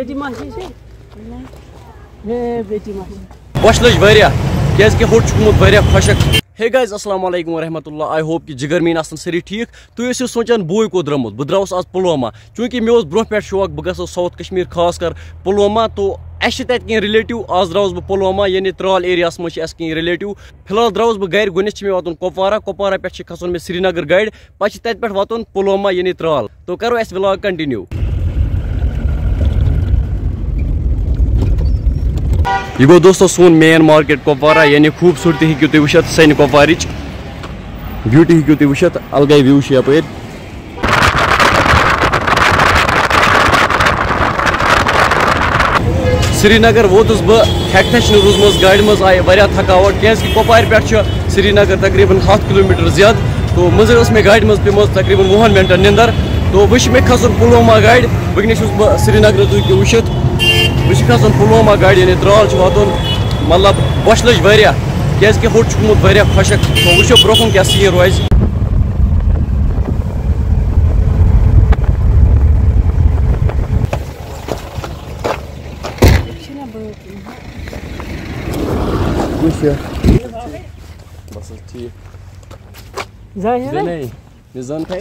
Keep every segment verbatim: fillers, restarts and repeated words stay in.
بیٚیہِ ما چھِ أسۍ؟ ہے، بیٚیہِ ما چھِ؟ بۄچھِ لٔج واریاہ، کیٛازِکہِ ہوٚٹ چھُ گوٚمُت واریاہ خۄشک۔ Hey guys، السلام علیکم ورحمۃ اللہ۔ I hope کہِ جِگر میٲنۍ آسن سٲری ٹھیٖک۔ تُہۍ ٲسِو سونٛچان بہٕ کوٚت درٛامُت؟ بہٕ درٛاوُس آز پُلوامہ، چوٗنٛکہِ مےٚ اوس برٛونٛہہ پٮ۪ٹھ شوق بہٕ گژھٕ South Kashmir، خاص کر پُلوامہ۔ تو اَسہِ چھِ تَتہِ کینٛہہ relative، آز درٛاوُس بہٕ پُلوامہ، یعنی ترٛال area ہَس منٛز چھِ اَسہِ کینٛہہ relative۔ فی الحال درٛاوُس بہٕ گرِ، گۄڈٕنٮ۪تھ چھِ مےٚ واتُن کۄپوارہ، کۄپوارہ پٮ۪ٹھ چھِ کھسُن مےٚ سرینگر گاڑِ، پتہٕ چھِ تتہِ پٮ۪ٹھ واتُن پُلوامہ یعنی ترال۔ تو کرو اسہِ vlog continue۔ یہِ گوٚو دوستو سون main market کۄپوارہ، یعنی خوٗبصوٗرتی ہیٚکِو تُہۍ وٕچھِتھ سانہِ کۄپوارٕچ، beauty ہیٚکِو تُہۍ وٕچھِتھ، الگے view چھُ یپٲرۍ۔ سرینگر ووتُس بہٕ، کھٮ۪کھ تھَچھ نہٕ روٗزمٕژ، گاڑِ منٛز آیہِ واریاہ تھکاوٹ، کیٛازِکہِ کۄپوارِ پٮ۪ٹھ چھُ سرینگر تقریباً ہَتھ کِلوٗ میٖٹر زیادٕ۔ تو مٔنٛزۍ ٲس مےٚ گاڑِ منٛز پیٚمٕژ تقریباً وُہَن مِنٹَن نِندَر۔ تو وۄنۍ چھِ مےٚ کھَسُن پُلوامہ گاڑِ۔ وٕنکیٚنَس چھُس بہٕ سرینگرٕ، تُہۍ ہیٚکِو وٕچھِتھ۔ وۄنۍ چھِ کھَسُن پُلوامہ گاڑِ، یعنی ترٛال چھُ واتُن، مطلب، بۄچھِ لٔج واریاہ، کیٛازِکہِ ہوٚٹ چھُ گوٚمُت واریاہ خۄشک۔ تو وٕچھو برٛونٛہہ کُن کیٛاہ scene روزِ۔ وٕچھ یہِ۔ بس حظ ٹھیٖک۔ زانہِ زَنے۔ مےٚ زَن تھَے۔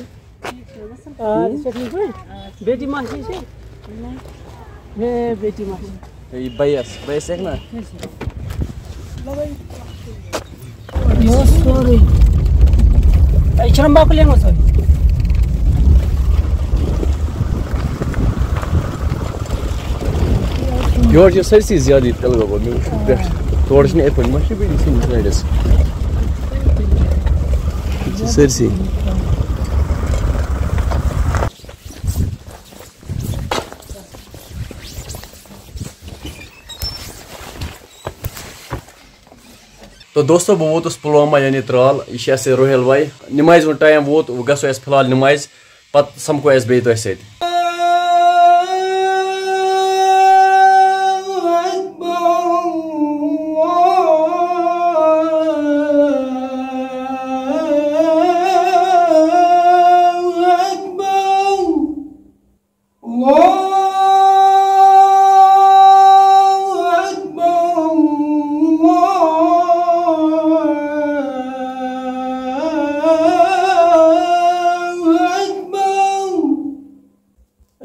آ، ژٕ چھَکھ نہٕ پٲٹھۍ؟ بیٹی ما چھِ ژےٚ؟ ہے، بیٹی ما چھِ؟ ہے، یہِ بَیَس، بَیَس ہیٚکہِ نا؟ یہِ اوس سورُے۔ یہِ چھُنہٕ مۄکلیومُت وۄنۍ۔ یورٕ چھِ سٲرسٕے زیادٕ یہِ تِلہٕ گۄگُل، مےٚ وٕچھ پٮ۪ٹھ۔ تورٕ چھِنہٕ یِتھ پٲٹھۍ، ما چھِ بیٚیہِ سٲنِس سایڈَس؟ یہِ چھِ سٲرسٕے۔ تو دوستو، بہٕ ووتُس پُلوامہ، یعنی ترال۔ یہِ چھِ اَسہِ روہیل بھاے۔ نمازِ ہُنٛد ٹایم ووت، وۄنۍ گژھو أسۍ فی الحال نمازِ، پتہٕ سمکھو أسۍ بیٚیہِ تۄہہِ سۭتۍ۔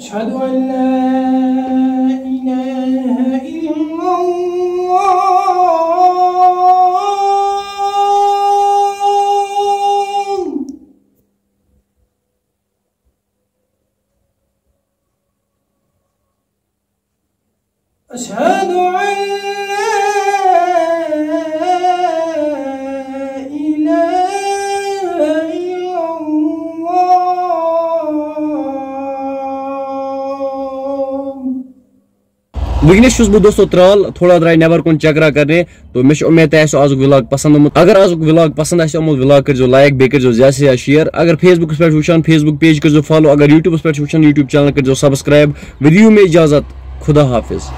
أشهد أن لا إله إلا الله. أشهد أن لا إله إلا الله. وٕنکیٚنَس چھُس بہٕ دوستو ترال، تھوڑا درٛاے نٮ۪بر کُن چکرا کرنہِ۔ تو مےٚ چھِ اُمید تۄہہِ آسیو آزُک vlog پسنٛد آمُت۔ اگر آزُک vlog پسنٛد آسیو آمُت، vlog کٔرۍزیو like، بیٚیہِ کٔرۍزیو زیادٕ سے زیادٕ share۔ اگر Facebook پٮ۪ٹھ چھِ وٕچھان، Facebook page کٔرۍزیو follow۔ اگر YouTube پٮ۪ٹھ چھِ وٕچھان، YouTube channel کٔرۍزیو subscribe۔ وۄنۍ دِیِو مےٚ اجازت، خدا حافظ۔